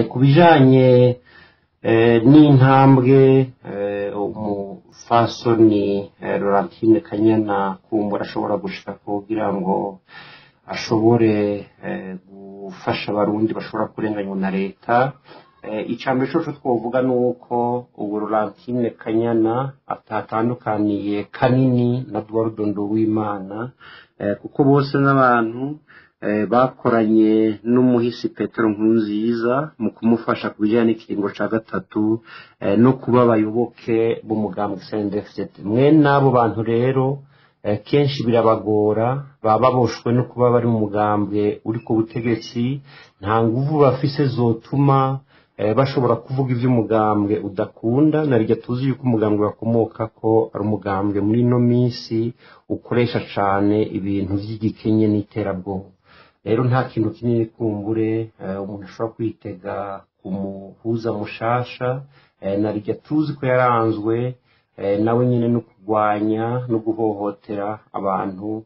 Ku bijanye n'intambwe umufasoni Laurentine Kanyana kumbura ashobora gushika kugira ngo ashobore gufasha abarundi bashobora kurenganywa na leta, icambere coco twovuga nuko ubu Laurentine Kanyana atatandukaniye kanini na Eduardo Nduwimana, kuko bose n'abantu bakoranye n'umuhisi Petero Nkurunziza mu kumufasha ku bijyanye n'ikiringo ca gatatu, no kuba abayoboke b'umugambwe CNDD-FDD. Mwene n'abo bantu rero kenshi birabagora, baba baboshwe no kuba bari mu mugambwe uri ku butegetsi, nta nguvu bafise zotuma bashobora kuvuga ivy'umugambwe udakunda. Na rirya tuzi yuko umugambwe bakomoka ko ari umugambwe muri ino minsi ukoresha cane ibintu vy'igikenye n'iterabwoba. Rero nta kintu kinini kumbure umuntu ashobora kwitega ku muhuza mushasha, na rirya tuzi ko yaranzwe nawe nyine no kurwanya no guhohotera abantu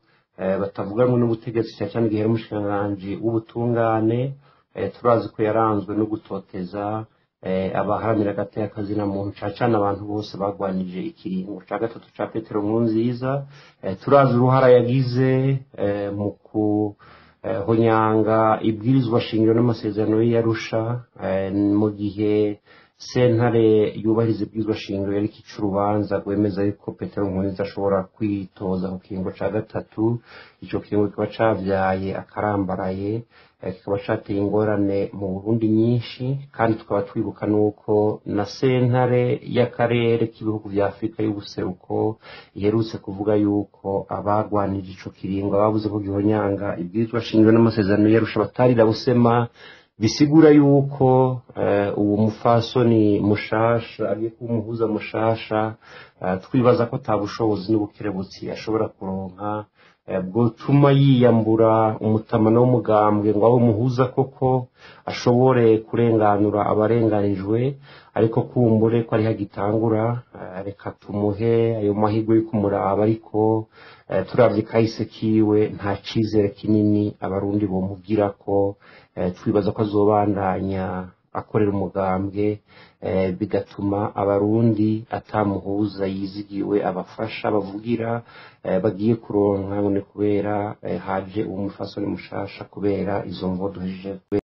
batavuganwe n'ubutegetsi, cyane cyane igihe yari umushikiranganji w'ubutungane. Turazi ko yaranzwe no gutoteza abaharanira agateka kazina muntu, cane cane abantu bose bagwanije ikiringo ca gatatu ca Petero Nkurunziza. Turazi uruhara yagize mu kuhonyanga ibwirizwa shingiro n'amasezerano y'Arusha, mu gihe sentare yubahiriza ibwirizwa shingiro yariko ica urubanza rwemeza yuko Petero Nkurunziza ashobora kwitoza ku kiringo ca gatatu. Ico kiringo kikaba cavyaye akarambaraye, kikaba cateye ingorane mu Burundi nyinshi, kandi tukaba twibuka nuko na sentare y'akarere k'ibihugu vya Afurika y'ubuseruko iherutse kuvuga yuko abagwanije ico kiringo, ababuze ko gihonyanga ibwirizwa shingiro n'amasezerano y'Arusha, batarira busema. Bisigura yuko uwo mufasoni mushasha agiye kuba umuhuza mushasha, twibaza ko ata bushobozi n'ubukerebutsi ashobora kuronka bwotuma yiyambura umutamana w'umugambwe ngo abe umuhuza koko, ashobore kurenganura abarenganijwe. Ariko kumbure ko ariho agitangura, reka tumuhe ayo mahirwe yo kumuraba, ariko turavye kahise kiwe nta cizere kinini abarundi bomugira ko. Twibaza ko azobandanya akorera umugambwe, bigatuma abarundi atamuhuza yizigiwe abafasha bavugira bagiye kuronka, none kubera haje uwo mufasoni mushasha kubera izo mvo duhejeje.